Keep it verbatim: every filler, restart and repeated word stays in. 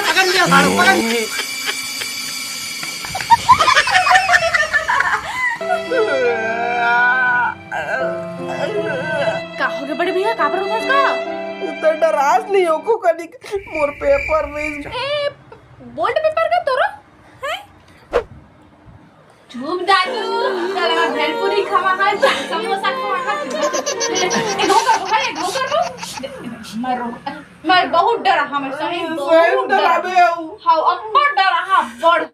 पकड़ लिया सारे, पकड़। का हो गे बड़े भैया, काबर रोथस का? तैं डरास नहीं हो को कनिक, मोर पेपर में। ए, बोर्ड पेपर का तोरो? हैं? चुप दादू, चल, भेलपुरी खावा है, समोसा खावा है। ए, ढोकर, ढोकर, ए, ढोकर, ढोकर। मरो, मैं बहुत डरा, हम सही बहुत डरा। हाँ, अब्बड़ डरा, हाँ, बड़।